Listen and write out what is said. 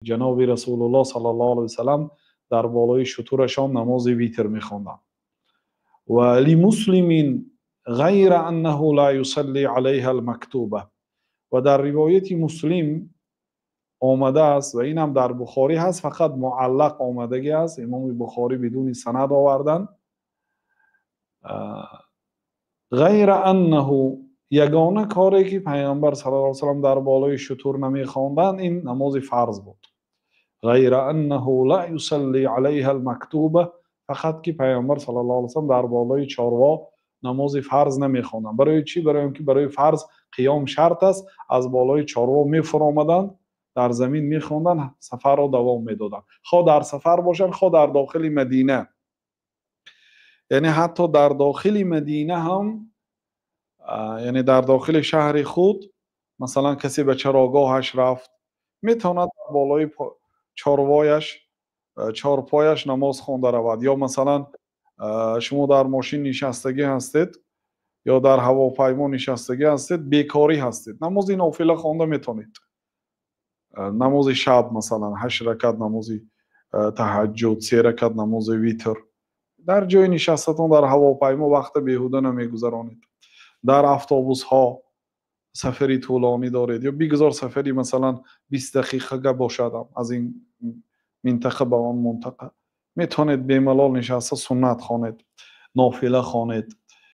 Ҷаноби Расулуллоҳ саллаллоҳу алайҳи васаллам дар болои шутурашон намози витр мехонданд. Ва лимуслимин ғайра аннаҳу ла юсалли алайҳа алмактуба. Ва дар ривояти Муслим омадааст ва инам дар Бухорӣ ҳаст, фақат муаллақ омадагӣ аст. Имоми Бухорӣ бидуни санад оварданд. Ғайра аннаҳу, ягона коре ки Паёмбар саллаллоҳу алайҳи васаллам дар болои шутур намехонданд, ин намози фарз буд. Ғайра аннаҳу ла юсалли алайҳа алмактуба, фақат ки Паёмбар саллаллоҳу алайҳи васаллам дар болои чорво намози фарз намехонданд. Барои чӣ? Барои инки барои фарз қиём шарт аст. Аз болои чорво мефаромаданд, дар замин мехонданд, сафарро давом медоданд. Хоҳ дар сафар бошанд, хоҳ дар дохили Мадина. Яъне ҳатто дар дохили Мадина ҳам, яъне дар дохили шаҳри худ, масалан касе ба чарогоҳаш рафт, метавонад дар болои чорвояш, чорпояш намоз хонда равад. Ё масалан шумо дар мошин нишастагӣ ҳастед ё дар ҳавопаймо нишастагӣ ҳастед, бекорӣ ҳастед, намози нофила хонда метавонед. Намози шаб, масалан 8 ракат намози таҳаҷҷуд, 3 ракат намози витр. Дар ҷои нишастатон дар ҳавопаймо вақта беҳуда намегузаронед. Дар автобусҳо сафари тӯлонӣ доред ё бигзор сафари масалан 20 дақиқа бошад аз ин минтақа ба он минтақа, метавонед бемалол нишаста суннат хонед, нофила хонед.